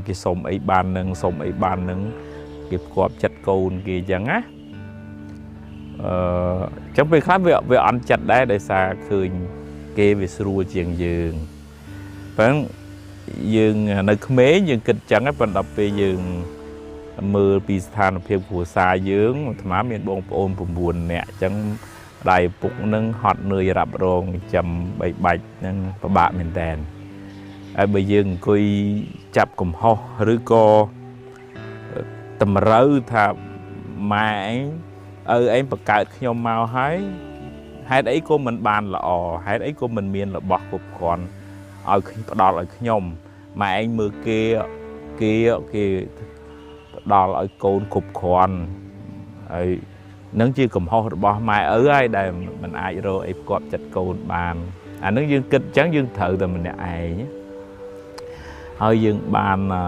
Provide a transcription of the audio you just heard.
គេសុំអីបាននឹង សុំអីបាននឹង គេផ្គាប់ចិត្តកូនគេអញ្ចឹងណា។ អឺចឹងពេលខ្លះវាអន់ចិត្តដែរ ដោយសារឃើញគេវាស្រួលជាងយើង ប៉ុន្តែយើងនៅក្មេងយើងគិតចឹង ប៉ុន្តែដល់ពេលយើងមើលពីស្ថានភាពគ្រួសារយើង អាត្មាមានបងប្អូន9នាក់ អញ្ចឹងម្ដាយឪពុកនឹងហត់នឿយរ៉ាប់រងចាំបីបាច់នឹងពិបាកមែនតើ។ ហើយបើយើងអង្គុយចាប់កំហុស ឬក៏តម្រូវថាម៉ែឯងឪឯងបង្កើតខ្ញុំមកហើយ ហេតុអីក៏មិនបានល្អ ហេតុអីក៏មិនមានរបស់គ្រប់គ្រាន់ឲ្យផ្ដល់ឲ្យខ្ញុំ ម៉ែឯងមើលគេ គេគេផ្ដល់ឲ្យកូនគ្រប់គ្រាន់ហើយ នឹងជាកំហុសរបស់ម៉ែឪហើយ ដែលមិនអាចរកអីផ្គប់ចិត្តកូនបាន។ អានឹងយើងគិតអញ្ចឹង យើងត្រូវតែម្នាក់ឯង ហើយយើងបាន